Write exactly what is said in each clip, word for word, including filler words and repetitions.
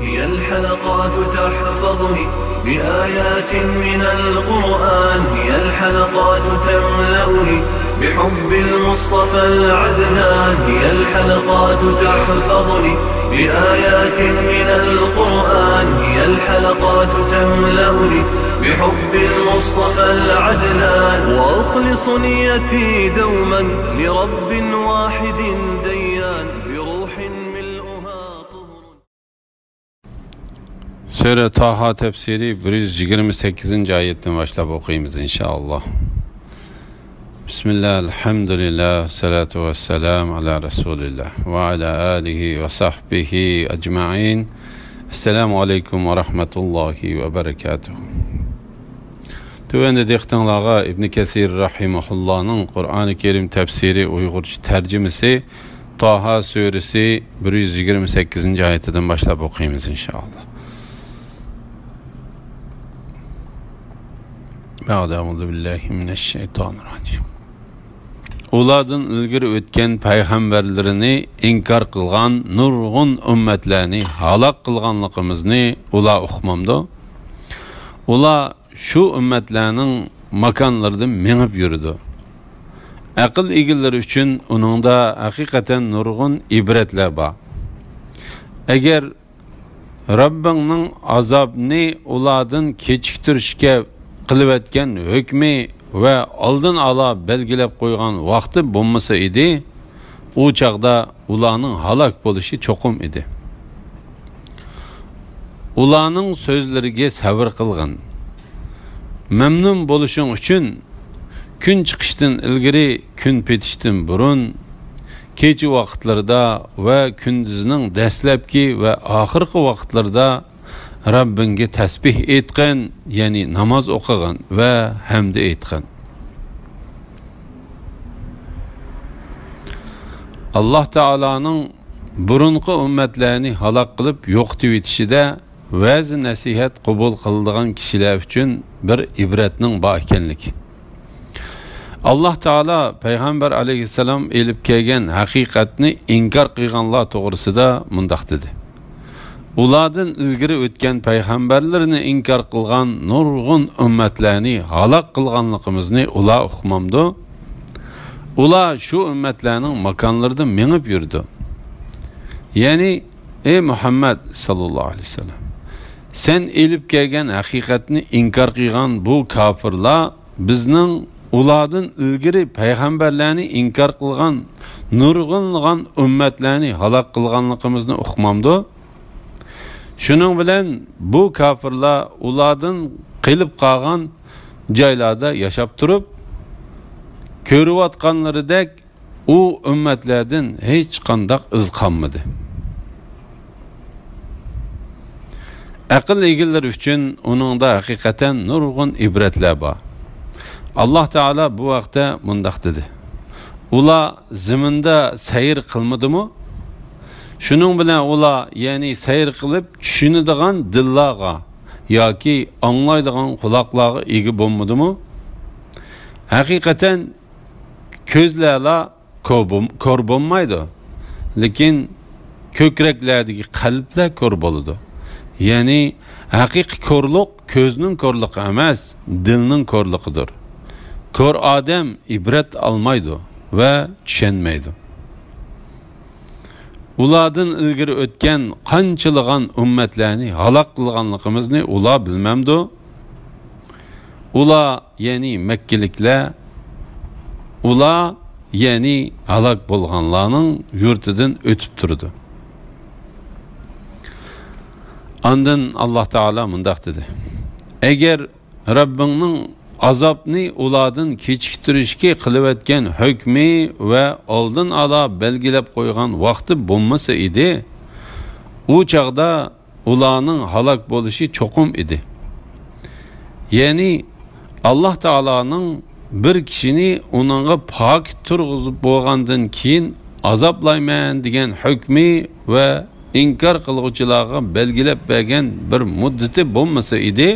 هي الحلقات تحفظني بآيات من القرآن، هي الحلقات تملأني بحب المصطفى العدنان، هي الحلقات تحفظني بآيات من القرآن، هي الحلقات تملأني بحب المصطفى العدنان، وأخلص نيتي دوما لرب واحد ديان، بروح ملؤها طهر. سۈرە تاھا تەپسىرى بىر يۈز يىگىرمە سەككىزىنچى ئايەتتىن باشلاپ ئوقۇيمىز، ئىنشائاللا. بىسمىللا، ئەلھەمدۇلىللا، سالاتۇ ۋەسسالامۇ ئالا رەسۇلىللا ۋە ئالا ئالىھى ۋە سەھبىھى ئەجمەئىن. ئەسسالامۇ ئەلەيكۇم ۋە رەھمەتۇللاھى ۋە بەرەكاتۇھ. تۆۋەندە دىققىتىڭلارغا ئىبن كەسىر رەھىمەھۇللانىڭ قۇرئانى كەرىم تەپسىرى ئۇيغۇرچە تەرجىمىسى، تاھا سۈرىسى بىر يۈز يىگىرمە سەككىزىنچى ئايىتىدىن باشلاپ ئوقۇيمىز، ئىنشائاللا. بەئدە، ئەئۇزۇ بىللاھى مىنەششەيتانىررەجىم. ئۇلاردىن ئىلگىرى ئۆتكەن پەيغەمبەرلىرىنى ئىنكار قىلغان نۇرغۇن ئۈممەتلەرنى ھالاك قىلغانلىقىمىزنى ئۇلار ئۇقمامدۇ؟ ئۇلار شۇ ئۈممەتلەرنىڭ ماكانلىرىدا مېڭىپ يۈرىدۇ. ئەقىل ئىگىلىرى ئۈچۈن ئۇنىڭدا ھەقىقەتەن نۇرغۇن ئىبرەتلەر بار. ئەگەر رەببىڭنىڭ ئازابنى ئۇلاردىن كېچىكتۈرۈشكە قىلىۋەتكەن ھۆكمى ۋە ئالدىن ئالا بەلگىلەپ قويغان ۋاقتى بولمىسا ئىدى، ئۇ چاغدا ئۇلارنىڭ ھالاك بولۇشى چوقۇم ئىدى. ئۇلارنىڭ سۆزلىرىگە سەۋر قىلغىن. مەمنۇن بولۇشۇڭ ئۈچۈن كۈن چىقىشتىن ئىلگىرى، كۈن پېتىشتىن بۇرۇن، كېچە ۋاقىتلىرىدا ۋە كۈندۈزنىڭ دەسلەپكى ۋە ئاخىرقى ۋاقىتلىرىدا رەببىڭگە تەسبىھ ئېيتقىن، يەنى ناماز ئوقۇغىن ۋە ھەمدە ئېيتقىن. ئاللاھ تائالانىڭ بۇرۇنقى ئۈممەتلەرنى ھالاك قىلىپ يوقىتىۋېتىشىدە ۋەز-نەسىھەت قوبۇل قىلىدىغان كىشىلەر ئۈچۈن بىر ئىبرەتنىڭ بار ئىكەنلىكى. ئاللاھ تائالا پەيغەمبەر ئەلەيھىسسالام ئېلىپ كەلگەن ھەقىقەتنى ئىنكار قىلغانلار توغرىسىدا مۇنداق دېدى: ئۇلاردىن ئىلگىرى ئۆتكەن پەيغەمبەرلىرىنى ئىنكار قىلغان نۇرغۇن ئۈممەتلەرنى ھالاك قىلغانلىقىمىزنى ئۇلار ئۇقمامدۇ؟ ئۇلار شۇ ئۈممەتلەرنىڭ ماكانلىرىدا مېڭىپ يۈرىدۇ. يەنى، ئەي مۇھەممەد ساللاللاھۇ ئەلەيھى ۋەسەللەم، سەن ئېلىپ كەلگەن ھەقىقەتنى ئىنكار قىلغان بۇ كاپىرلار بىزنىڭ ئۇلاردىن ئىلگىرى پەيغەمبەرلەرنى ئىنكار قىلغان نۇرغۇنلىغان ئۈممەتلەرنى ھالاك قىلغانلىقىمىزنى ئۇقمامدۇ؟ شۇنىڭ بىلەن بۇ كاپىرلار ئۇلاردىن قېلىپ قالغان جايلاردا ياشاپ تۇرۇپ، كۆرۈۋاتقانلىرىدەك ئۇ ئۈممەتلەردىن ھېچقانداق ئىز قالمىدى. ئەقىل ئىگىلىرى ئۈچۈن ئۇنىڭدا ھەقىقەتەن نۇرغۇن ئىبرەتلەر بار. ئاللاھ تائالا بۇ ھەقتە مۇنداق دېدى: ئۇلار زېمىندا سەير قىلمىدىمۇ؟ شۇنىڭ بىلەن ئۇلار، يەنى سەير قىلىپ چۈشىنىدىغان دىللارغا ياكى ئاڭلايدىغان قۇلاقلارغا ئىگە بولمىدىمۇ؟ ھەقىقەتەن كۆزلەرلا كور بول-، كور بولمايدۇ. لېكىن كۆكرەكلەردىكى قەلبلەر كور بولىدۇ. يەنى ھەقىقىي كورلۇق كۆزنىڭ كورلۇقى ئەمەس، دىلنىڭ كورلۇقىدۇر. كور ئادەم ئىبرەت ئالمايدۇ ۋە چۈشەنمەيدۇ. ئۇلاردىن ئىلگىرى ئۆتكەن قانچىلىغان ئۈممەتلەرنى ھالاك قىلغانلىقىمىزنى ئۇلار بىلمەمدۇ؟ ئۇلار، يەنى مەككىلىكلەر، ئۇلار، يەنى ھالاك بولغانلارنىڭ يۇرتىدىن ئۆتۈپ تۇرىدۇ. ئاندىن ئاللاھ تائالا مۇنداق دېدى: ئەگەر رەببىڭنىڭ ئازابنى ئۇلاردىن كېچىكتۈرۈشكە قىلىۋەتكەن ھۆكمى ۋە ئالدىن ئالا بەلگىلەپ قويغان ۋاقتى بولمىسا ئىدى، ئۇ چاغدا ئۇلارنىڭ ھالاك بولۇشى چوقۇم ئىدى. يەنى ئاللاھ تائالانىڭ بىر كىشىنى ئۇنىڭغا پاكىت تۇرغۇزۇپ بولغاندىن كېيىن ئازابلايمەن دېگەن ھۆكمى ۋە ئىنكار قىلغۇچىلارغا بەلگىلەپ بەرگەن بىر مۇددىتى بولمىسا ئىدى،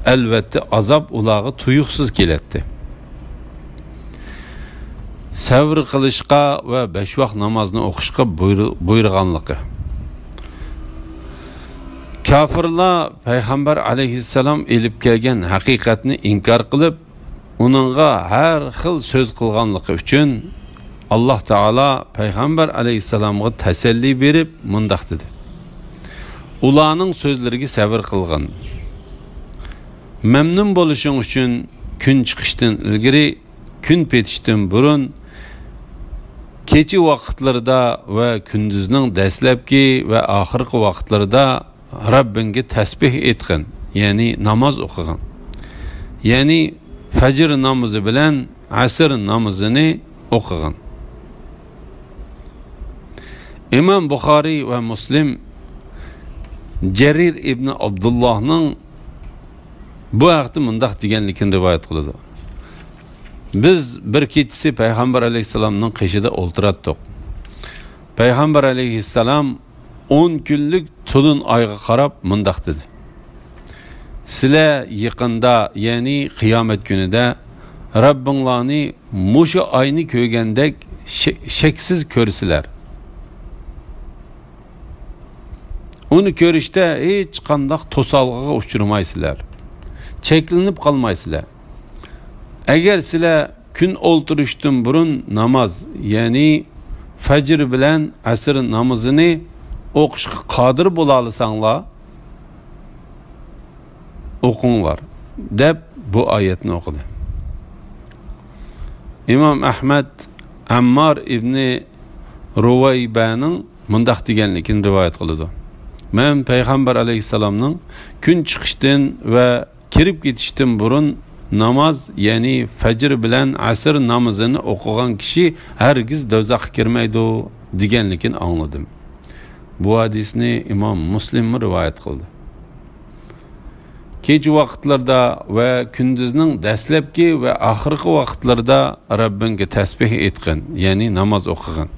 ئەلۋەتتە ئازاب ئۇلارغا تۇيۇقسىز كېلەتتى. سەۋر قىلىشقا ۋە بەش ۋاق نامازنى ئوقۇشقا بۇيرۇ-، بۇيرۇغانلىقى. كاپىرلار پەيغەمبەر ئەلەيھىسسالام ئېلىپ كەلگەن ھەقىقەتنى ئىنكار قىلىپ، ئۇنىڭغا ھەر خىل سۆز قىلغانلىقى ئۈچۈن، ئاللاھ تائالا پەيغەمبەر ئەلەيھىسسالامغا تەسەللى بېرىپ مۇنداق دېدى: ئۇلارنىڭ سۆزلىرىگە سەۋر قىلغىن. مەمنۇن بولۇشۇڭ ئۈچۈن كۈن چىقىشتىن ئىلگىرى، كۈن پېتىشتىن بۇرۇن، كېچە ۋاقىتلىرىدا ۋە كۈندۈزنىڭ دەسلەپكى ۋە ئاخىرقى ۋاقىتلىرىدا رەببىڭگە تەسبىھ ئېيتقىن، يەنى ناماز ئوقۇغىن. يەنى فەجر نامىزى بىلەن ئەسىر نامىزىنى ئوقۇغىن. ئىمام بۇخارىي ۋە مۇسلىم جەرىر ئىبنى ئابدۇللاھنىڭ بۇ ھەقتە مۇنداق دېگەنلىكىنى رىۋايەت قىلىدۇ. بىز بىر كېچىسى پەيغەمبەر ئەلەيھىسسالامنىڭ قېشىدا ئولتۇراتتۇق. پەيغەمبەر ئەلەيھىسسالام ئون كۈنلۈك تولۇن ئايغا قاراپ مۇنداق دېدى: سىلەر يېقىندا، يەنى قىيامەت كۈنىدە رەببىڭلارنى مۇشۇ ئاينى كۆرگەندەك شە-، شەكسىز كۆرىسىلەر. ئۇنى كۆرۈشتە ھېچقانداق توسالغۇغا ئۇچرىمايسىلەر، چەكلىنىپ قالمايسىلەر. ئەگەر سىلەر كۈن ئولتۇرۇشتىن بۇرۇن ناماز، يەنى فەجر بىلەن ئەسىر نامىزىنى ئوقۇشقا قادىر بولالىساڭلار، ئوقۇڭلار، دەپ بۇ ئايەتنى ئوقۇدى. ئىمام ئەھمەد ئەممار ئىبنى رۇۋەيبەنىڭ مۇنداق دېگەنلىكىنى رىۋايەت قىلىدۇ: مەن پەيغەمبەر ئەلەيھىسسالامنىڭ كۈن چىقىشتىن ۋە كىرىپ كېتىشتىن بۇرۇن ناماز، يەنى فەجر بىلەن ئەسىر نامىزىنى ئوقۇغان كىشى ھەرگىز دوزاخقا كىرمەيدۇ، دېگەنلىكىنى ئاڭلىدىم. بۇ ھەدىسنى ئىمام مۇسلىممۇ رىۋايەت قىلدى. كېچە ۋاقىتلىرىدا ۋە كۈندۈزنىڭ دەسلەپكى ۋە ئاخىرقى ۋاقىتلىرىدا رەببىڭگە تەسبىھ ئېيتقىن، يەنى ناماز ئوقۇغىن.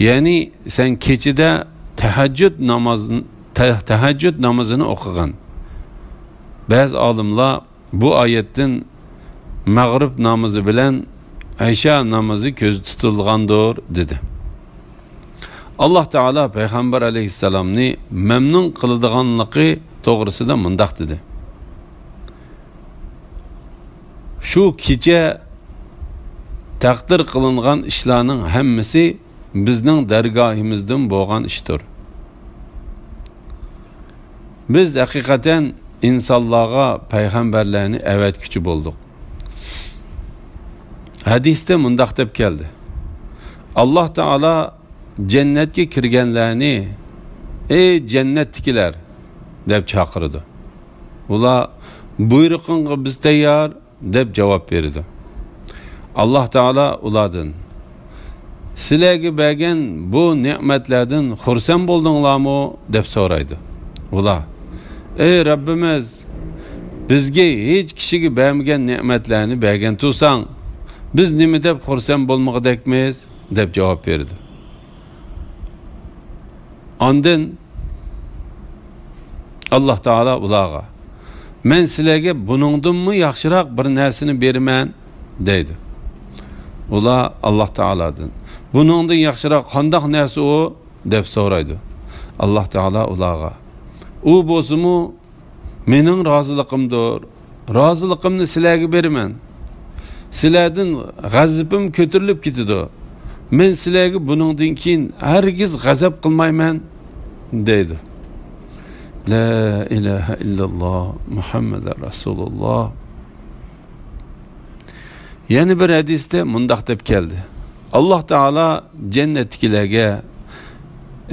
يەنى سەن كېچىدە تەھەججۇد ناماز-، تە-، تەھەججۇد نامىزىنى ئوقۇغىن. بەزى ئالىملار بۇ ئايەتتىن مەغرىب نامىزى بىلەن ئەشا نامىزى كۆزدە تۇتۇلغاندۇر، دېدى. ئاللاھ تائالا پەيغەمبەر ئەلەيھىسسالامنى مەمنۇن قىلىدىغانلىقى توغرىسىدا مۇنداق دېدى: شۇ كېچە تەقدىر قىلىنغان ئىشلارنىڭ ھەممىسى بىزنىڭ دەرگاھىمىزدىن بولغان ئىشتۇر. بىز ھەقىقەتەن ئىنسانلارغا پەيغەمبەرلەرنى ئەۋەتكۈچى بولدۇق. ھەدىستە مۇنداق دەپ كەلدى: ئاللاھ تائالا جەننەتكە كىرگەنلەرنى، ئەي جەننەتتىكىلەر، دەپ چاقىرىدۇ. ئۇلار، بۇيرۇقۇڭغا بىز تەييار، دەپ جاۋاب بېرىدۇ. ئاللاھ تائالا ئۇلاردىن، سىلەرگە بەرگەن بۇ نېمەتلەردىن خۇرسەن بولدۇڭلارمۇ؟ دەپ سورايدۇ. ئۇلار، ئەي رەببىمىز، بىزگە ھېچ كىشىگە بەرمىگەن نېمەتلەرنى بەرگەن تۇرساڭ، بىز نېمە دەپ خۇرسەن بولمىغۇدەكمىز؟ دەپ جاۋاب بېرىدۇ. ئاندىن ئاللاھ تائالا ئۇلارغا، مەن سىلەرگە بۇنىڭدىنمۇ ياخشىراق بىر نەرسىنى بېرىمەن، دەيدۇ. ئۇلار ئاللاھ تائالادىن، بۇنىڭدىن ياخشىراق قانداق نەرسە ئۇ؟ دەپ سورايدۇ. ئاللاھ تائالا ئۇلارغا، ئۇ بولسىمۇ مېنىڭ رازىلىقىمدۇر. رازىلىقىمنى سىلەرگە بېرىمەن. سىلەردىن غەزىپىم كۆتۈرۈلۈپ كېتىدۇ. مەن سىلەرگە بۇنىڭدىن كېيىن ھەرگىز غەزەپ قىلمايمەن، دەيدۇ. لا ئىلاھە ئىللاللاھ، مۇھەممەدۇر رەسۇلۇللاھ. يەنە بىر ھەدىستە مۇنداق دەپ كەلدى: ئاللاھ تائالا جەننەتتىكىلەرگە،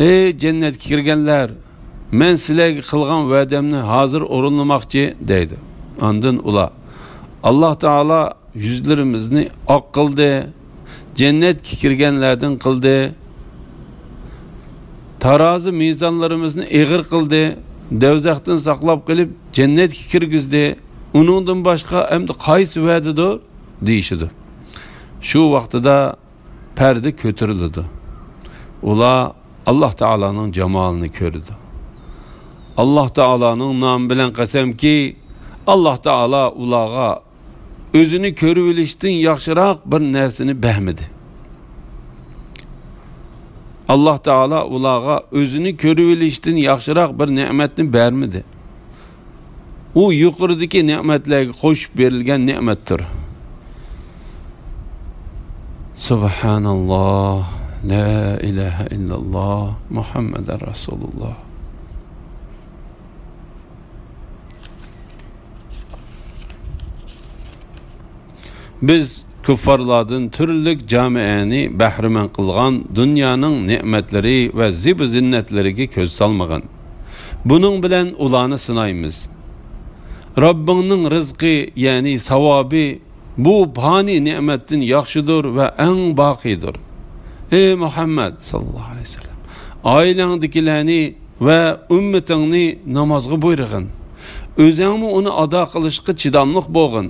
ئەي جەننەتكە كىرگەنلەر، مەن سىلەرگە قىلغان ۋەدەمنى ھازىر ئورۇنلىماقچى، دەيدۇ. ئاندىن ئۇلار، ئاللاھ تائالا يۈزلىرىمىزنى ئاق قىلدى، جەننەتكە كىرگەنلەردىن قىلدى، تارازى مىزانلىرىمىزنى ئېغىر قىلدى، دوزاختىن ساقلاپ قېلىپ جەننەتكە كىرگۈزدى. ئۇنىڭدىن باشقا ئەمدى قايسى ۋەدىدۇر؟ دېيىشىدۇ. شۇ ۋاقتىدا پەردە كۆتۈرۈلىدۇ. ئۇلار ئاللاھ تائالانىڭ جامالىنى كۆرىدۇ. ئاللاھ تائالانىڭ نامى بىلەن قەسەمكى، ئاللاھ تائالا ئۇلارغا ئۆزىنى كۆرۈۋېلىشتىن ياخشىراق بىر نەرسىنى بەرمىدى. ئاللاھ تائالا ئۇلارغا ئۆزىنى كۆرۈۋېلىشتىن ياخشىراق بىر نېمەتنى بەرمىدى. ئۇ يۇقىرىدىكى نېمەتلەرگە قوشۇپ بېرىلگەن نېمەتتۇر. سۇبھاناللاھ، لا ئىلاھە ئىللاللاھ، مۇھەممەدۇر رەسۇلۇللاھ. بىز كۇففارلاردىن تۈرلۈك جامائەنى بەھرىمەن قىلغان دۇنيانىڭ نېمەتلىرى ۋە زىبۇ زىننەتلىرىگە كۆز سالمىغىن. بۇنىڭ بىلەن ئۇلارنى سىنايمىز. رەببىڭنىڭ رىزقى، يەنى ساۋابى، بۇ پانىي نېمەتتىن ياخشىدۇر ۋە ئەڭ باقىيدۇر. ئەي مۇھەممەد ساللاللاھۇ ئەلەيھى ۋەسەللەم، ئائىلەڭدىكىلەرنى ۋە ئۈممىتىڭنى نامازغا بۇيرۇغىن. ئۆزەڭمۇ ئۇنى ئادا قىلىشقا چىداملىق بولغىن.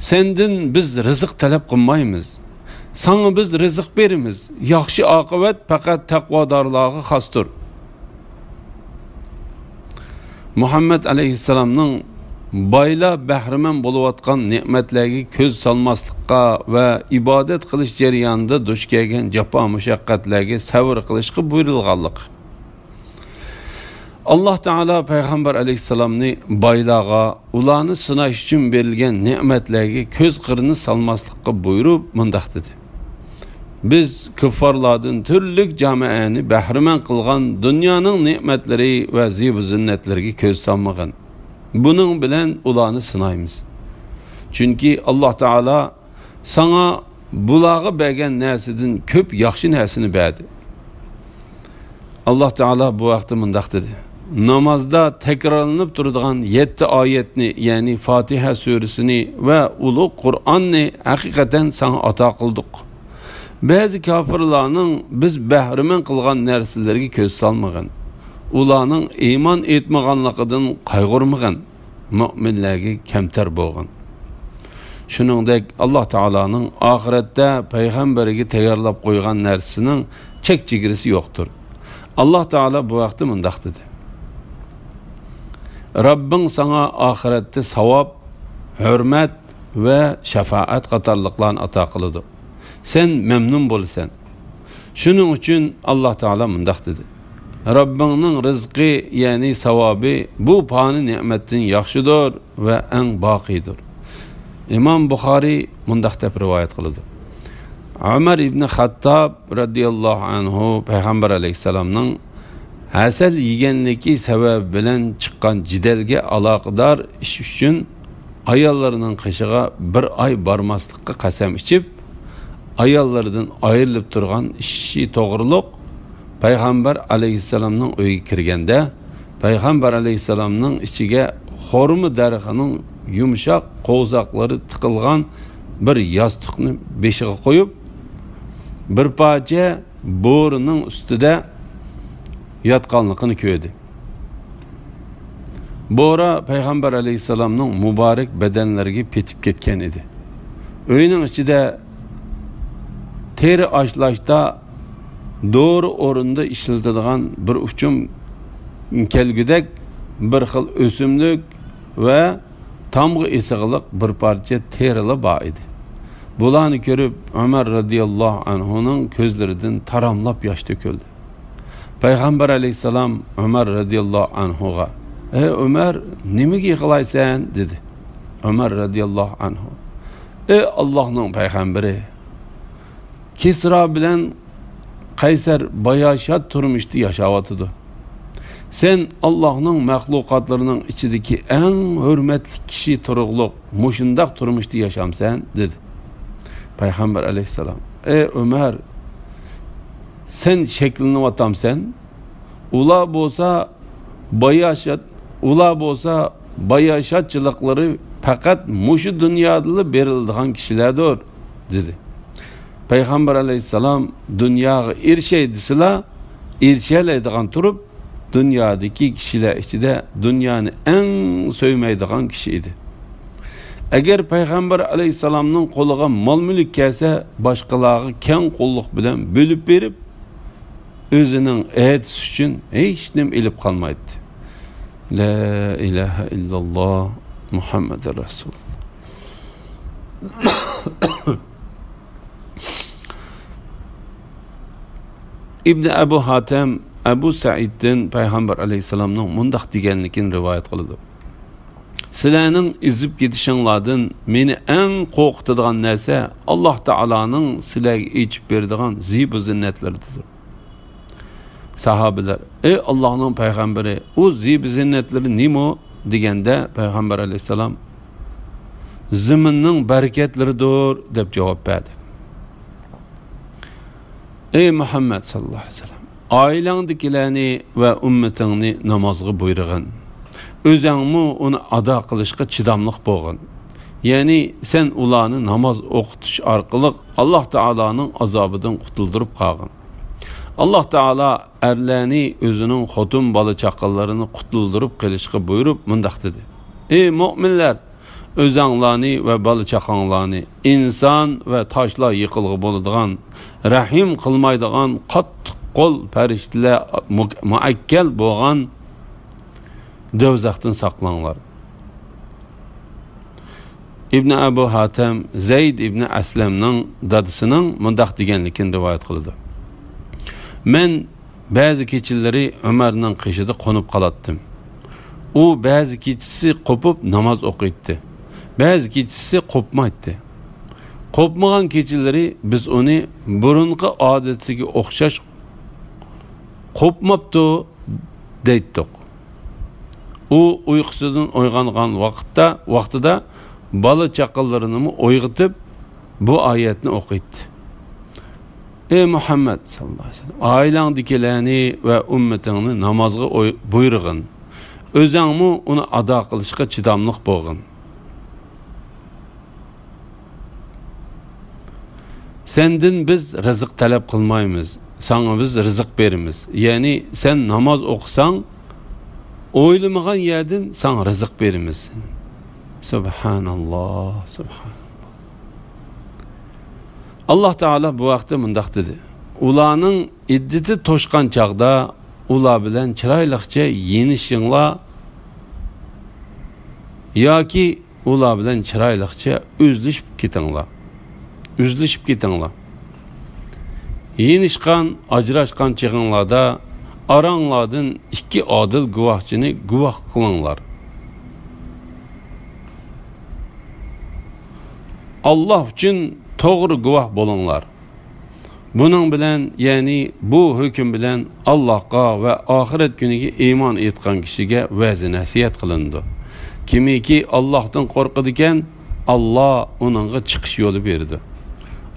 سەندىن بىز رىزىق تەلەپ قىلمايمىز. ساڭا بىز رىزىق بېرىمىز. ياخشى ئاقىۋەت پەقەت تەقۋادارلارغا خاستۇر. مۇھەممەد ئەلەيھىسسالامنىڭ بايلار بەھرىمەن بولۇۋاتقان نېمەتلەرگە كۆز سالماسلىققا ۋە ئىبادەت قىلىش جەريانىدا دۇچ كەلگەن جاپا-مۇشەققەتلەرگە سەۋر قىلىشقا بۇيرۇلغانلىقى. ئاللاھ تائالا پەيغەمبەر ئەلەيھىسسالامنى بايلارغا، ئۇلارنى سىناش ئۈچۈن بېرىلگەن نېمەتلەرگە كۆز قىرىنى سالماسلىققا بۇيرۇپ، مۇنداق دېدى: بىز كۇففارلاردىن تۈرلۈك جامائەنى بەھرىمەن قىلغان دۇنيانىڭ نېمەتلىرى ۋە زىبۇ زىننەتلىرىگە كۆز سالمىغىن. بۇنىڭ بىلەن ئۇلارنى سىنايمىز. چۈنكى ئاللاھ تائالا ساڭا بۇلارغا بەرگەن نەرسىدىن كۆپ ياخشى نەرسىنى بەردى. ئاللاھ تائالا بۇ ھەقتە مۇنداق دېدى: نامازدا تەكرارلىنىپ تۇرىدىغان يەتتە ئايەتنى، يەنى فاتىھە سۈرىسىنى ۋە ئۇلۇغ قۇرئاننى ھەقىقەتەن ساڭا ئاتا قىلدۇق. بەزى كاپىرلارنىڭ بىز بەھرىمەن قىلغان نەرسىلىرىگە كۆز سالمىغىن. ئۇلارنىڭ ئىمان ئېيتمىغانلىقىدىن قايغۇرمىغىن. مۆمىنلەرگە كەمتەر بولغىن. شۇنىڭدەك، ئاللاھ تائالانىڭ ئاخىرەتتە پەيغەمبەرگە تەييارلاپ قويغان نەرسىسىنىڭ چەك-چېگرىسى يوقتۇر. ئاللاھ تائالا بۇ ھەقتە مۇنداق دېدى: رەببىڭ ساڭا ئاخىرەتتە ساۋاب، ھۆرمەت ۋە شاپائەت قاتارلىقلارنى ئاتا قىلىدۇ. سەن مەمنۇن بولىسەن. شۇنىڭ ئۈچۈن ئاللاھ تائالا مۇنداق دېدى: رەببىڭنىڭ رىزقى، يەنى ساۋابى، بۇ پانىي نېمەتتىن ياخشىدۇر ۋە ئەڭ باقىيدۇر. ئىمام بۇخارىي مۇنداق دەپ رىۋايەت قىلىدۇ: ئۆمەر ئىبنى خەتتاب رەزىياللاھۇ ئەنھۇ پەيغەمبەر ئەلەيھىسسالامنىڭ ھەسەل يېگەنلىكى سەۋەبى بىلەن چىققان جېدەلگە ئالاقىدار ئىش ئۈچۈن ئاياللىرىنىڭ قېشىغا بىر ئاي بارماسلىققا قەسەم ئىچىپ، ئاياللىرىدىن ئايرىلىپ تۇرغان ئىشى توغرۇلۇق پەيغەمبەر ئەلەيھىسسالامنىڭ ئۆيىگە كىرگەندە، پەيغەمبەر ئەلەيھىسسالامنىڭ ئىچىگە خورما دەرىخىنىڭ يۇمشاق قوۋزاقلىرى تىقىلغان بىر ياستۇقنى بېشىغا قويۇپ، بىر پارچە بورىنىڭ ئۈستىدە ياتقانلىقىنى كۆردى. بورا پەيغەمبەر ئەلەيھىسسالامنىڭ مۇبارەك بەدەنلىرىگە پېتىپ كەتكەن ئىدى. ئۆينىڭ ئىچىدە تېرە ئاشلاشتا دورا ئورنىدا ئىشلىتىدىغان بىر ئۇچۇم كەلگۈدەك بىر خىل ئۆسۈملۈك ۋە تامغا ئېسىغلىق بىر پارچە تېرىلا بار ئىدى. بۇلارنى كۆرۈپ، ئۆمەر رەزىياللاھۇ ئەنھۇنىڭ كۆزلىرىدىن تاراملاپ ياش تۆكۈلدى. پەيغەمبەر ئەلەيھىسسالام ئۆمەر رەزىياللاھۇ ئەنھۇغا: «ئەي ئۆمەر، نېمىگە يىغلايسەن؟» دېدى. ئۆمەر رەزىياللاھۇ ئەنھۇ: «ئەي ئاللاھنىڭ پەيغەمبىرى، كىسرا بىلەن قەيسەر باياشات تۇرمۇشتا ياشاۋاتىدۇ. سەن ئاللاھنىڭ مەخلۇقاتلىرىنىڭ ئىچىدىكى ئەڭ ھۆرمەتلىك كىشى تۇرۇقلۇق مۇشۇنداق تۇرمۇشتا ياشامسەن؟» دېدى. پەيغەمبەر ئەلەيھىسسالام: «ئەي ئۆمەر، سەن شەكلىنىۋاتامسەن؟ ئۇلار بولسا باياشات، ئۇلار بولسا باياشاتچىلىقلىرى پەقەت مۇشۇ دۇنيادىلا بېرىلىدىغان كىشىلەردۇر» دېدى. پەيغەمبەر ئەلەيھىسسالام دۇنياغا ئېرىشەي دېسىلا، ئېرىشەلەيدىغان تۇرۇپ، دۇنيادىكى كىشىلەر ئىچىدە دۇنيانى ئەڭ سۆيمەيدىغان كىشى ئىدى. ئەگەر پەيغەمبەر ئەلەيھىسسالامنىڭ قولىغا مال-مۈلۈك كەلسە، باشقىلارغا كەڭ قوللۇق بىلەن بۆلۈپ بېرىپ، ئۆزىنىڭ ئەتىسى ئۈچۈن ھېچنېمە ئېلىپ قالمايتتى. لا ئىلاھە ئىللاللا، مۇھەممەدۇر رەسۇلۇللا. ئىبنى ئەبۇ ھاتەم ئەبۇ سەئىدتىن پەيغەمبەر ئەلەيھىسسالامنىڭ مۇنداق دېگەنلىكىنى رىۋايەت قىلىدۇ: سىلەرنىڭ ئېزىپ كېتىشىڭلاردىن مېنى ئەڭ قورقۇتىدىغان نەرسە ئاللاھ تائالانىڭ سىلەرگە ئېچىپ بېرىدىغان زىبۇ زىننەتلىرىدۇر. ساھابىلەر: ئەي ئاللاھنىڭ پەيغەمبىرى، ئۇ زىبۇ زىننەتلىرى نېمە؟ دېگەندە، پەيغەمبەر ئەلەيھىسسالام: زېمىننىڭ بەرىكەتلىرىدۇر، دەپ جاۋاب بەردى. ئەي مۇھەممەد ساللاللاھۇ ئەلەيھى ۋەسەللەم، ئائىلەڭدىكىلەرنى ۋە ئۈممىتىڭنى نامازغا بۇيرۇغىن. ئۆزەڭمۇ ئۇنى ئادا قىلىشقا چىداملىق بولغىن. يەنى سەن ئۇلارنى ناماز ئوقۇتۇش ئارقىلىق ئاللاھ تائالانىڭ ئازابىدىن قۇتۇلدۇرۇپ قالغىن. ئاللاھ تائالا ئەرلەرنى ئۆزىنىڭ خوتۇن بالا چاقىلىرىنى قۇتۇلدۇرۇپ قېلىشقا بۇيرۇپ مۇنداق دېدى: ئەي مۆمىنلەر، ئۆزەڭلارنى ۋە بالا چاقاڭلارنى ئىنسان ۋە تاشلار يېقىلغا بولىدىغان، رەھىم قىلمايدىغان، قاتتىق قول پەرىشتىلەر مۇ-، مۇئەككەل بولغان دوزاختىن ساقلاڭلار. ئىبنى ئەبۇ ھاتەم زەيد ئىبنى ئەسلەمنىڭ دادىسىنىڭ مۇنداق دېگەنلىكىنى رىۋايەت قىلىدۇ: مەن بەزى كېچىلىرى ئۆمەرنىڭ قېشىدا قونۇپ قالاتتىم. ئۇ بەزى كېچىسى قوپۇپ ناماز ئوقۇيتتى، بەزى كېچىسى قوپمايتتى. قوپمىغان كېچىلىرى بىز ئۇنى بۇرۇنقى ئادىتىگە ئوخشاش «قوپماپتۇ» دەيتتۇق. ئۇ ئۇيقۇسىدىن ئويغانغان ۋاقىتتا، ۋاقتىدا بالا چاقىلىرىنىمۇ ئويغىتىپ، بۇ ئايەتنى ئوقۇيتتى: ئەي مۇھەممەد ساللاللاھۇ ئەلەيھى ۋەسەللەم، ئائىلەڭدىكىلەرنى ۋە ئۈممىتىڭنى نامازغا ئوي-، بۇيرۇغىن. ئۆزەڭمۇ ئۇنى ئادا قىلىشقا چىداملىق بولغىن. سەندىن بىز رىزىق تەلەپ قىلمايمىز، ساڭا بىز رىزىق بېرىمىز. يەنى سەن ناماز ئوقۇساڭ، ئويلىمىغان يەردىن ساڭا رىزىق بېرىمىز. سۇبھاناللاھ، سۇبھاناللاھ. ئاللاھ تائالا بۇ ھەقتە مۇنداق دېدى: ئۇلارنىڭ ئىددىتى توشقان چاغدا ئۇلار بىلەن چىرايلىقچە يېنىشىڭلار ياكى ئۇلار بىلەن چىرايلىقچە ئۈزلۈشۈپ كېتىڭلار. ئۈزلۈشۈپ كېتىڭلار. يېنىشقان، ئاجراشقان چېغىڭلاردا ئاراڭلاردىن ئىككى ئادىل گۇۋاھچىنى گۇۋاھ قىلىڭلار. ئاللاھ ئۈچۈن توغرا گۇۋاھ بولۇڭلار. بۇنىڭ بىلەن، يەنى بۇ ھۆكۈم بىلەن ئاللاھقا ۋە ئاخىرەت كۈنىگە ئىمان ئېيتقان كىشىگە ۋەزى-نەسىھەت قىلىنىدۇ. كىمكى ئاللاھتىن قورقىدىكەن، ئاللاھ ئۇنىڭغا چىقىش يولى بېرىدۇ.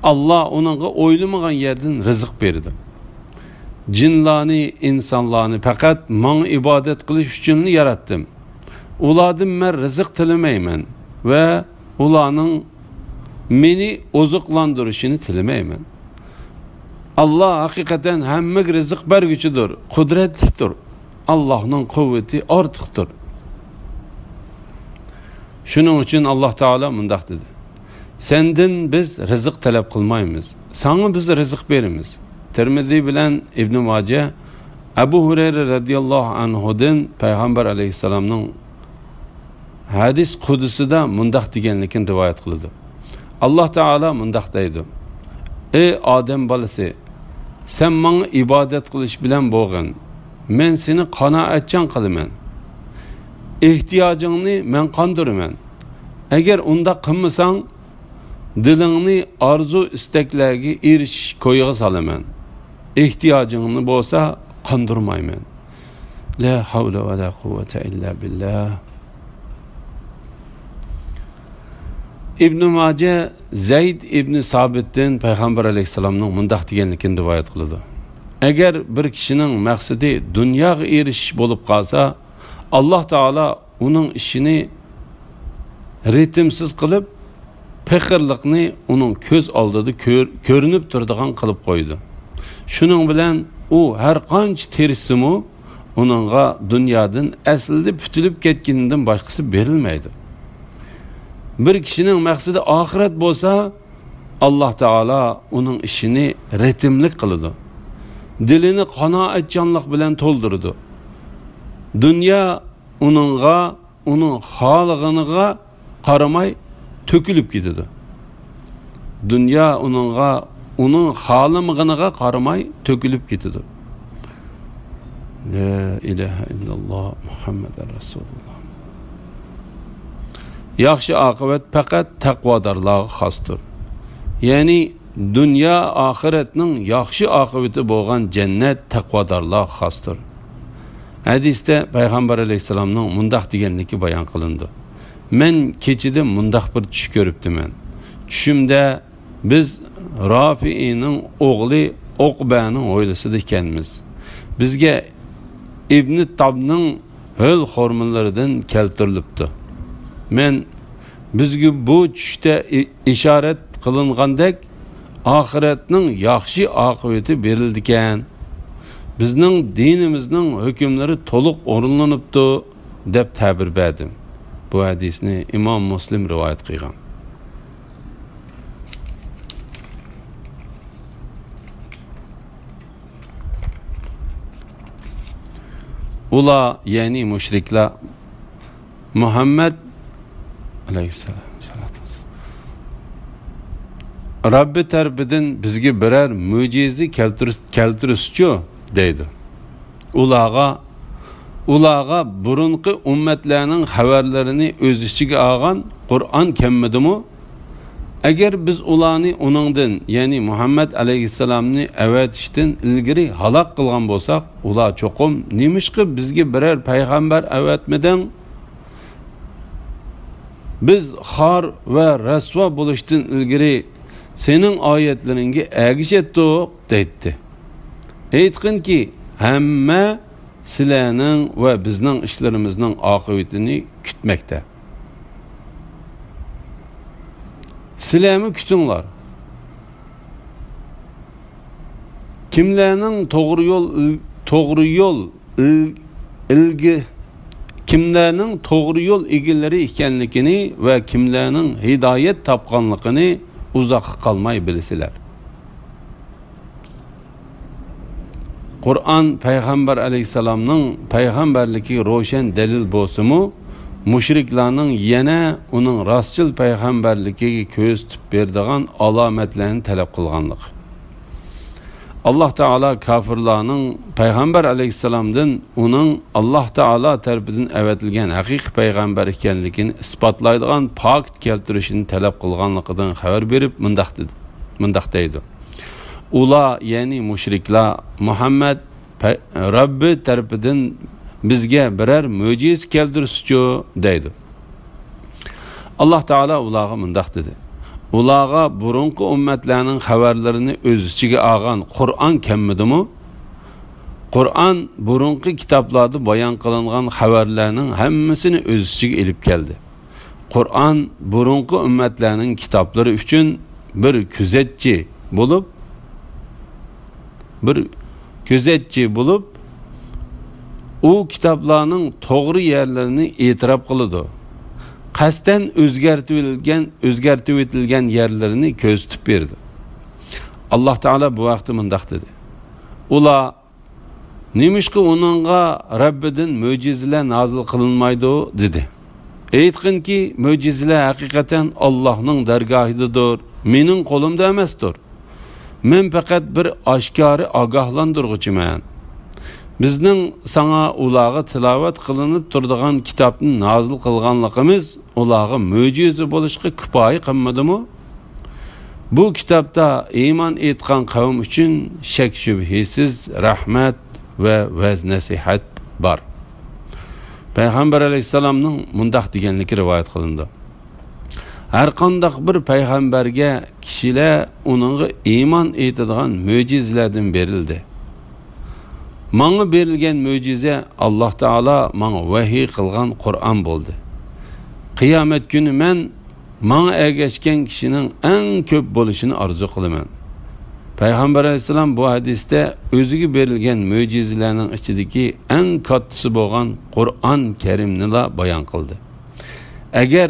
ئاللاھ ئۇنىڭغا ئويلىمىغان يەردىن رىزىق بېرىدۇ. جىنلارنى، ئىنسانلارنى پەقەت ماڭا ئىبادەت قىلىش ئۈچۈنلا ياراتتىم. ئۇلاردىن مەن رىزىق تىلىمەيمەن ۋە ئۇلارنىڭ مېنى ئوزۇقلاندۇرۇشىنى تىلىمەيمەن. ئاللاھ ھەقىقەتەن ھەممىگە رىزىق بەرگۈچىدۇر، قۇدرەتلىكتۇر. ئاللاھنىڭ قۇۋۋىتى ئارتۇقتۇر. شۇنىڭ ئۈچۈن ئاللاھ تائالا مۇنداق دېدى: سەندىن بىز رىزىق تەلەپ قىلمايمىز، ساڭا بىز رىزىق بېرىمىز. تىرمىزى بىلەن ئىبنى ماجە ئەبۇ ھۇرەيرە رەزىياللاھۇ ئەنھۇدىن پەيغەمبەر ئەلەيھىسسالامنىڭ ھەدىس قۇدسىدا مۇنداق دېگەنلىكىنى رىۋايەت قىلىدۇ: ئاللاھ تائالا مۇنداق دەيدۇ: ئەي ئادەم بالىسى، سەن ماڭا ئىبادەت قىلىش بىلەن بولغىن، مەن سېنى قانائەتچان قىلىمەن. ئېھتىياجىڭنى مەن قاندۇرىمەن. ئەگەر ئۇنداق قىلمىساڭ، دىلىڭنى ئارزۇ-ئىستەكلەرگە ئېرىشىش كويىغا سالىمەن. ئېھتىياجىڭنى بولسا قاندۇرمايمەن. لا حول ولا قوة إلا بالله. ئىبنى ماجە زەيد ئىبنى سابىتتىن پەيغەمبەر ئەلەيھىسسالامنىڭ مۇنداق دېگەنلىكىنى رىۋايەت قىلىدۇ: ئەگەر بىر كىشىنىڭ مەقسىتى دۇنياغا ئېرىشىش بولۇپ قالسا، ئاللاھ تائالا ئۇنىڭ ئىشىنى رىتىمسىز قىلىپ، پېقىرلىقنى ئۇنىڭ كۆز ئالدىدا كۆر-، كۆرۈنۈپ تۇرىدىغان قىلىپ قويىدۇ. شۇنىڭ بىلەن ئۇ ھەر قانچە تىرىشسىمۇ، ئۇنىڭغا دۇنيادىن ئەسلىدە پۈتۈلۈپ كەتكىنىدىن باشقىسى بېرىلمەيدۇ. بىر كىشىنىڭ مەقسىتى ئاخىرەت بولسا، ئاللاھ تائالا ئۇنىڭ ئىشىنى رىتىملىك قىلىدۇ. دىلىنى قانائەتچانلىق بىلەن تولدۇرىدۇ. دۇنيا ئۇنىڭغا، ئۇنىڭ خالىغىنىغا قارىماي تۆكۈلۈپ كېتىدۇ. دۇنيا ئۇنىڭغا ئۇنىڭ خالىمىغىنىغا قارىماي تۆكۈلۈپ كېتىدۇ. لا ئىلاھە ئىللاللا مۇھەممەدۇر رەسۇلۇللا. ياخشى ئاقىۋەت پەقەت تەقۋادارلارغا خاستۇر. يەنى دۇنيا ئاخىرەتنىڭ ياخشى ئاقىۋىتى بولغان جەننەت تەقۋادارلارغا خاستۇر. ھەدىستە پەيغەمبەر ئەلەيھىسسالامنىڭ مۇنداق دېگەنلىكى بايان قىلىنىدۇ: مەن كېچىدە مۇنداق بىر چۈش كۆرۈپتىمەن. چۈشۈمدە بىز رافىئىنىڭ ئوغلى ئوقبەنىڭ ھويلىسىدا ئىكەنمىز. بىزگە ئىبنى تابنىڭ ھۆل خورمىلىرىدىن كەلتۈرۈلۈپتۇ. مەن بىزگە بۇ چۈشتە ئى-، ئىشارەت قىلىنغاندەك ئاخىرەتنىڭ ياخشى ئاقىۋىتى بېرىلىدىكەن. بىزنىڭ دىنىمىزنىڭ ھۆكۈملىرى تولۇق ئورۇنلىنىپتۇ، دەپ تەبىر بەردىم. بۇ ھەدىسنى ئىمام مۇسلىم رىۋايەت قىلغان. ئۇلار، يەنى مۇشرىكلار، مۇھەممەد ئەلەيھىسسالام، رەببى تەرىپىدىن بىزگە بىرەر مۆجىزە كەلتۈر-، كەلتۈرسىچۇ دەيدۇ. ئۇلارغا، ئۇلارغا بۇرۇنقى ئۈممەتلەرنىڭ خەۋەرلىرىنى ئۆز ئىچىگە ئالغان قۇرئان كەلمىدىمۇ؟ ئەگەر بىز ئۇلارنى ئۇنىڭدىن، يەنى مۇھەممەد ئەلەيھىسسالامنى ئەۋەتىشتىن ئىلگىرى ھالاك قىلغان بولساق، ئۇلار چوقۇم، نېمىشقا بىزگە بىرەر پەيغەمبەر ئەۋەتمىدىڭ؟ بىز خار ۋە رەسۋا بولۇشتىن ئىلگىرى سېنىڭ ئايەتلىرىڭگە ئەگىشەتتۇق، دەيتتى. ئېيتقىنكى، ھەممە سىلەرنىڭ ۋە بىزنىڭ ئىشلىرىمىزنىڭ ئاقىۋىتىنى كۈتمەكتە. سىلەرمۇ كۈتۈڭلار. كىملەرنىڭ توغرا يول، توغرا يول ئىل-، ئىلگە-، كىملەرنىڭ توغرا يول ئىگىلىرى ئىكەنلىكىنى ۋە كىملەرنىڭ ھىدايەت تاپقانلىقىنى ئۇزاققا قالماي بىلىسىلەر. قۇرئان پەيغەمبەر ئەلەيھىسسالامنىڭ پەيغەمبەرلىكىگە روشەن دەلىل بولسىمۇ، مۇشرىكلارنىڭ يەنە ئۇنىڭ راستچىل پەيغەمبەرلىكىگە كۆرسىتىپ بېرىدىغان ئالامەتلەرنى تەلەپ قىلغانلىقى. ئاللاھ تائالا كاپىرلارنىڭ پەيغەمبەر ئەلەيھىسسالامدىن ئۇنىڭ ئاللاھ تائالا تەرىپىدىن ئەۋەتىلگەن ھەقىقىي پەيغەمبەر ئىكەنلىكىنى ئىسپاتلايدىغان پاكىت كەلتۈرۈشىنى تەلەپ قىلغانلىقىدىن خەۋەر بېرىپ، مۇنداق دېدى، مۇنداق دەيدۇ: ئۇلار، يەنى مۇشرىكلار، مۇھەممەد پە-، رەببى تەرىپىدىن بىزگە بىرەر مۆجىزە كەلتۈرسىچۇ دەيدۇ. ئاللاھ تائالا ئۇلارغا مۇنداق دېدى: ئۇلارغا بۇرۇنقى ئۈممەتلەرنىڭ خەۋەرلىرىنى ئۆز ئىچىگە ئالغان قۇرئان كەلمىدىمۇ؟ قۇرئان بۇرۇنقى كىتابلاردا بايان قىلىنغان خەۋەرلەرنىڭ ھەممىسىنى ئۆز ئىچىگە ئېلىپ كەلدى. قۇرئان بۇرۇنقى ئۈممەتلەرنىڭ كىتابلىرى ئۈچۈن بىر كۆزەتچى بولۇپ، بىر كۆزەتچى بولۇپ، ئۇ كىتابلارنىڭ توغرا يەرلىرىنى ئېتىراپ قىلىدۇ. قەستەن ئۆزگەرتىۋېتىلگەن، ئۆزگەرتىۋېتىلگەن يەرلىرىنى كۆرسىتىپ بېرىدۇ. ئاللاھ تائالا بۇ ھەقتە مۇنداق دېدى: ئۇلار، نېمىشقا ئۇنىڭغا رەببىدىن مۆجىزىلەر نازىل قىلىنمايدۇ؟ دېدى. ئېيتقىنكى، مۆجىزىلەر ھەقىقەتەن ئاللاھنىڭ دەرگاھىدىدۇر، مېنىڭ قولۇمدا ئەمەستۇر. مەن پەقەت بىر ئاشكارا ئاگاھلاندۇرغۇچىمەن. بىزنىڭ ساڭا ئۇلارغا تىلاۋەت قىلىنىپ تۇرىدىغان كىتابنى نازىل قىلغانلىقىمىز ئۇلارغا مۆجىزە بولۇشقا كۇپايە قىلمىدىمۇ؟ بۇ كىتابتا ئىمان ئېيتقان قەۋم ئۈچۈن شەك-شۈبھىسىز رەھمەت ۋە ۋەز-نەسىھەت بار. پەيغەمبەر ئەلەيھىسسالامنىڭ مۇنداق دېگەنلىكى رىۋايەت قىلىنىدۇ: ھەرقانداق بىر پەيغەمبەرگە كىشىلەر ئۇنىڭغا ئىمان ئېيتىدىغان مۆجىزىلەردىن بېرىلدى. ماڭا بېرىلگەن مۆجىزە ئاللاھ تائالا ماڭا ۋەھىي قىلغان قۇرئان بولدى. قىيامەت كۈنى مەن ماڭا ئەگەشكەن كىشىنىڭ ئەڭ كۆپ بولۇشىنى ئارزۇ قىلىمەن. پەيغەمبەر ئەلەيھىسسالام بۇ ھەدىستە ئۆزىگە بېرىلگەن مۆجىزىلەرنىڭ ئىچىدىكى ئەڭ كاتتىسى بولغان قۇرئان كەرىمنىلا بايان قىلدى. ئەگەر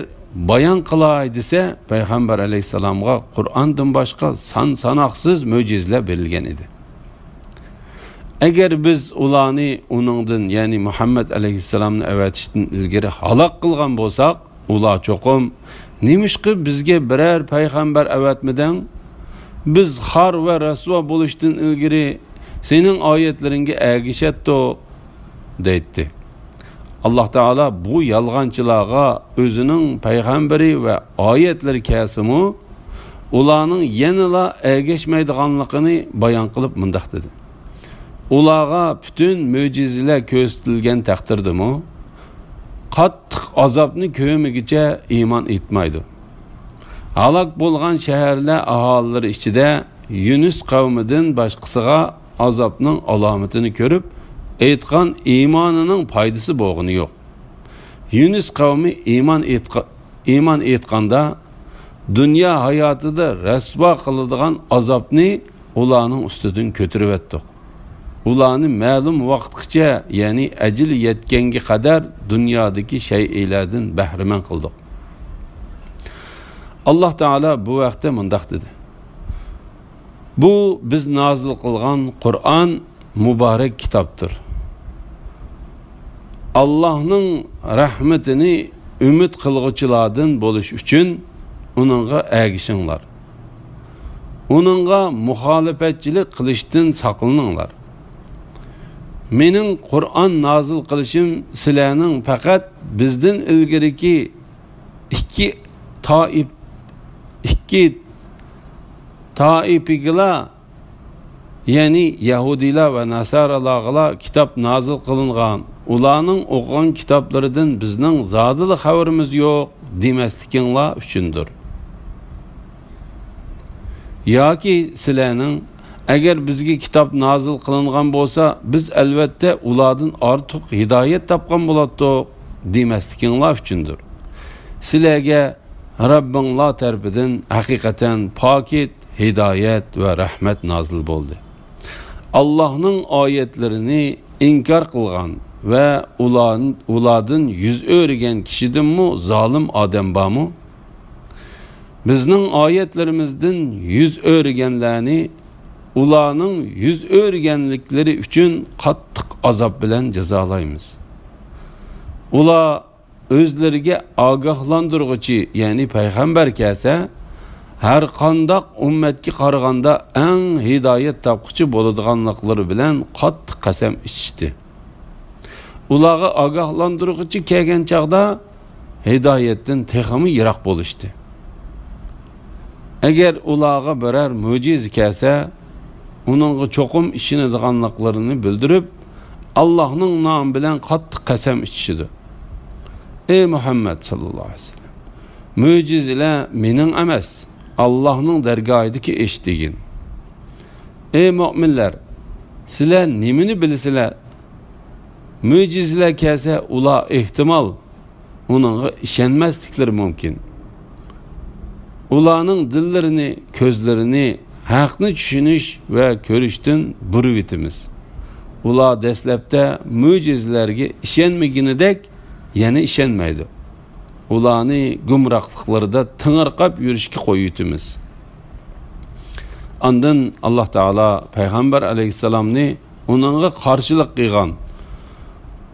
بايان قىلاي دېسە، پەيغەمبەر ئەلەيھىسسالامغا قۇرئاندىن باشقا سان-ساناقسىز مۆجىزىلەر بېرىلگەن ئىدى. ئەگەر بىز ئۇلارنى ئۇنىڭدىن، يەنى مۇھەممەد ئەلەيھىسسالامنى ئەۋەتىشتىن ئىلگىرى ھالاك قىلغان بولساق، ئۇلار چوقۇم، نېمىشقا بىزگە بىرەر پەيغەمبەر ئەۋەتمىدىڭ؟ بىز خار ۋە رەسۋا بولۇشتىن ئىلگىرى سېنىڭ ئايەتلىرىڭگە ئەگىشەتتۇق» دەيتتى. ئاللاھ تائالا بۇ يالغانچىلارغا ئۆزىنىڭ پەيغەمبىرى ۋە ئايەتلىرى كەلسىمۇ، ئۇلارنىڭ يەنىلا ئەگەشمەيدىغانلىقىنى بايان قىلىپ مۇنداق دېدى: ئۇلارغا پۈتۈن مۆجىزىلەر كۆرسىتىلگەن تەقدىردىمۇ، قاتتىق ئازابنى كۆرمىگۈچە ئىمان ئېيتمايدۇ. ھالاك بولغان شەھەرلەر ئاھالىلىرى ئىچىدە يۇنۇس قەۋمىدىن باشقىسىغا ئازابنىڭ ئالامىتىنى كۆرۈپ، ئېيتقان ئىمانىنىڭ پايدىسى بولغىنى يوق. يۇنۇس قەۋمى ئىمان ئېيتقا-، ئىمان ئېيتقاندا، دۇنيا ھاياتىدا رەسۋا قىلىدىغان ئازابنى ئۇلارنىڭ ئۈستىدىن كۆتۈرۈۋەتتۇق. ئۇلارنى مەلۇم ۋاقىتقىچە، يەنى ئەجىلى يەتكەنگە قەدەر دۇنيادىكى شەيئىلەردىن بەھرىمەن قىلدۇق. ئاللاھ تائالا بۇ ھەقتە مۇنداق دېدى: بۇ بىز نازىل قىلغان قۇرئان مۇبارەك كىتابتۇر. ئاللاھنىڭ رەھمىتىنى ئۈمىد قىلغۇچىلاردىن بولۇش ئۈچۈن ئۇنىڭغا ئەگىشىڭلار. ئۇنىڭغا مۇخالىپەتچىلىك قىلىشتىن ساقلىنىڭلار. مېنىڭ قۇرئان نازىل قىلىشىم سىلەرنىڭ پەقەت بىزدىن ئىلگىرىكى ئىككى تائىپ، ئىككى تائىپىگىلا، يەنى يەھۇدىيلار ۋە ناسارالارغىلا كىتاب نازىل قىلىنغان، ئۇلارنىڭ ئوقۇغان كىتابلىرىدىن بىزنىڭ زادىلا خەۋىرىمىز يوق دېمەسلىكىڭلار ئۈچۈندۇر. ياكى سىلەرنىڭ، ئەگەر بىزگە كىتاب نازىل قىلىنغان بولسا، بىز ئەلۋەتتە ئۇلاردىن ئارتۇق ھىدايەت تاپقان بولاتتۇق دېمەسلىكىڭلار ئۈچۈندۇر. سىلەرگە رەببىڭلار تەرىپىدىن ھەقىقەتەن پاكىت ھىدايەت ۋە رەھمەت نازىل بولدى. ئاللاھنىڭ ئايەتلىرىنى ئىنكار قىلغان ۋە ئۇلار-، ئۇلاردىن يۈز ئۆرۈگەن كىشىدىنمۇ زالىم ئادەم بارمۇ؟ بىزنىڭ ئايەتلىرىمىزدىن يۈز ئۆرۈگەنلەرنى ئۇلارنىڭ يۈز ئۆرۈگەنلىكلىرى ئۈچۈن قاتتىق ئازاب بىلەن جازالايمىز. ئۇلار ئۆزلىرىگە ئاگاھلاندۇرغۇچى، يەنى پەيغەمبەر كەلسە، ھەرقانداق ئۈممەتكە قارىغاندا ئەڭ ھىدايەت تاپقۇچى بولىدىغانلىقلىرى بىلەن قاتتىق قەسەم ئىچىشتى. ئۇلارغا ئاگاھلاندۇرغۇچى كەلگەن چاغدا ھىدايەتتىن تېخىمۇ يىراق بولۇشتى. ئەگەر ئۇلارغا بىرەر مۆجىزە كەلسە، ئۇنىڭغا چوقۇم ئىشىنىدىغانلىقلىرىنى بىلدۈرۈپ، ئاللاھنىڭ نامى بىلەن قاتتىق قەسەم ئىچىشىدۇ. ئەي مۇھەممەد ساللاللاھۇ ئەلەيھى ۋەسەللەم، مۆجىزىلەر مېنىڭ ئەمەس، ئاللاھنىڭ دەرگاھىدىكى ئىش دېگىن. ئەي مۆمىنلەر، سىلەر نېمىنى بىلىسىلەر؟ مۆجىزىلەر كەلسە، ئۇلار ئېھتىمال ئۇنىڭغا ئىشەنمەسلىكلىرى مۇمكىن. ئۇلارنىڭ دىللىرىنى، كۆزلىرىنى ھەقنى چۈشىنىش ۋە كۆرۈشتىن بۇرۇۋېتىمىز. ئۇلار دەسلەپتە مۆجىزىلەرگە ئىشەنمىگىنىدەك يەنە ئىشەنمەيدۇ. ئۇلارنى گۇمراھلىقلىرىدا تېڭىرقاپ يۈرۈشكە قويۇۋېتىمىز. ئاندىن ئاللاھ تائالا پەيغەمبەر ئەلەيھىسسالامنى ئۇنىڭغا قارشىلىق قىلغان،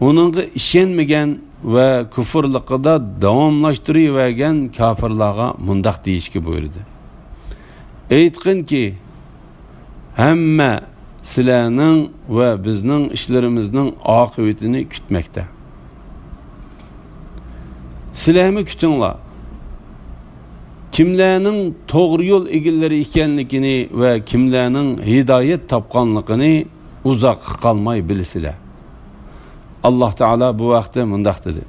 ئۇنىڭغا ئىشەنمىگەن ۋە كۇفرلۇقىدا داۋاملاشتۇرۇۋەرگەن كاپىرلارغا مۇنداق دېيىشكە بۇيرۇدى: ئېيتقىنكى، ھەممە سىلەرنىڭ ۋە بىزنىڭ ئىشلىرىمىزنىڭ ئاقىۋىتىنى كۈتمەكتە. سىلەرمۇ كۈتۈڭلار. كىملەرنىڭ توغرا يول ئىگىلىرى ئىكەنلىكىنى ۋە كىملەرنىڭ ھىدايەت تاپقانلىقىنى ئۇزاققا قالماي بىلىسىلەر. ئاللاھ تائالا بۇ ھەقتە مۇنداق دېدى: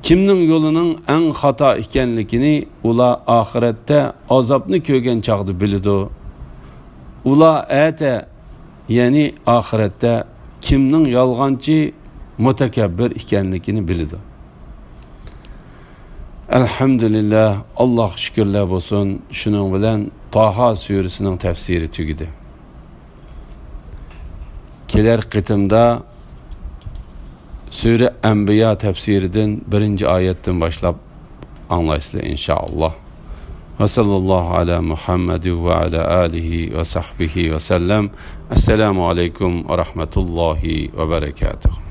كىمنىڭ يولىنىڭ ئەڭ خاتا ئىكەنلىكىنى ئۇلار ئاخىرەتتە ئازابنى كۆرگەن چاغدا بىلىدۇ. ئۇلار ئەتە، يەنى ئاخىرەتتە كىمنىڭ يالغانچى، مۇتەكەببىر ئىكەنلىكىنى بىلىدۇ. ئەلھەمدۇلىللاھ، ئاللاھقا شۈكۈرلەر بولسۇن، شۇنىڭ بىلەن تاھا سۈرىسىنىڭ تەپسىرى تۈگىدى. كېلەر قېتىمدا سۈرە ئەنبىيا تەپسىرىدىن بىرىنچى ئايەتتىن باشلاپ ئاڭلايسىلەر، ئىنشائاللاھ. ۋە ساللاللاھۇ ئەلا مۇھەممەد ۋە ئەلا ئالىھى ۋە سەھبىھى ۋە سەللەم. ئەسسالامۇ ئەلەيكۇم ۋە رەھمەتۇللاھى ۋە بەرەكاتۇھ.